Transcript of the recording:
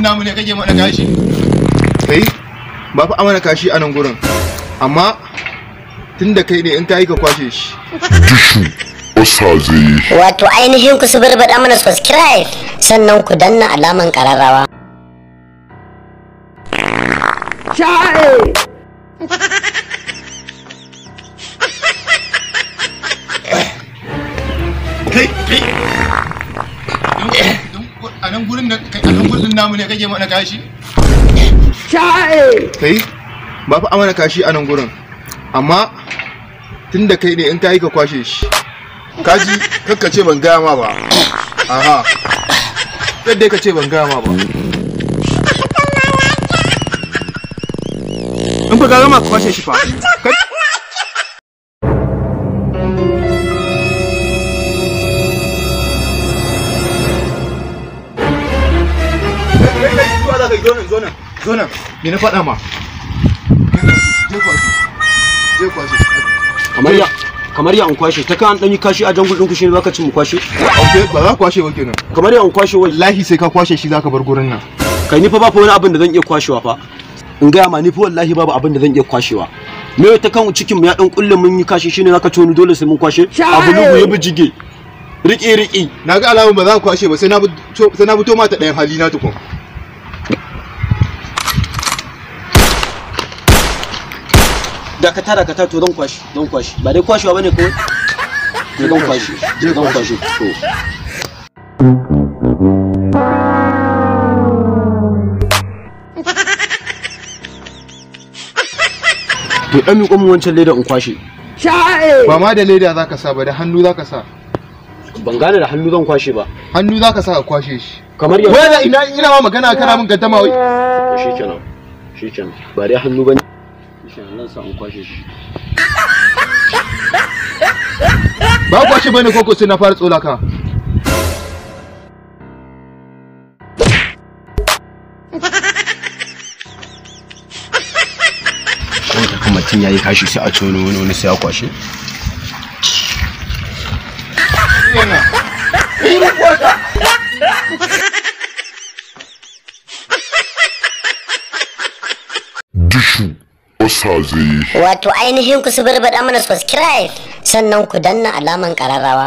gurin namu ne kake mana kashi? Kai ba fa amana kashi a nan gurin. Amma tunda kai ne in kai ka kwashe shi. Dishu Osaze. Wato ainihin ku suburbuɗa mana subscribe sannan ku danna alaman ƙararrawa. Kai kai a nan gurin namu ne kake mana kashi? Kai ba fa amana kashi a nan gurin. Amma tunda kai ne in kai ka kwashe shi. Kaji kakka ce ban gaya ma ba. Aha. Yadda ka ce ban gaya ma ba. In fa ka gama ka kwashe shi fa. Zo nan, me na faɗa ma? Je kwashe. Je kwashe. Kamar ya an kwashe, ta kan ɗan yi kashi a jangul ɗinku shi ne zaka ci mu kwashe? Okay, ba za ka kwashe ba kenan. Kamar ya an kwashe wallahi sai ka kwashe shi zaka bar gurin nan. Kai ni fa ba fa wani abin da zan iya kwashewa fa. In gaya ma ni fa wallahi babu abin da zan iya kwashewa. Me ta kan cikin mu ya ɗan kulle mun yi kashi shine zaka ci wani dole sai mun kwashe? Abu lugu ya bijige. Riƙi riƙi. Na ga alamun ba za ka kwashe ba sai na fito ma ta ɗayan hali na tukun. Dakata to zan kwashe ba dai kwashewa bane kawai to zan kwashe to to dan miƙo min wancan leda in kwashe. Ba ma da leda zaka sa ba, da hannu zaka sa. Ban gane da hannu zan kwashe ba. Hannu zaka sa ka kwashe shi. Kamar yau wai ina ma magana kana min gaddama wai. To shikenan ba dai hannu bane. Nan sa an kwashe shi. Ba kwashe bane koko sai na fara tsola ka. Ko ta kuma mutum yayi kashi sai a tono wani wani sai ya kwashe. Dishu Osaze. Wato ainihin ku suburbuɗa mana subscribe sannan ku danna alaman ƙararrawa.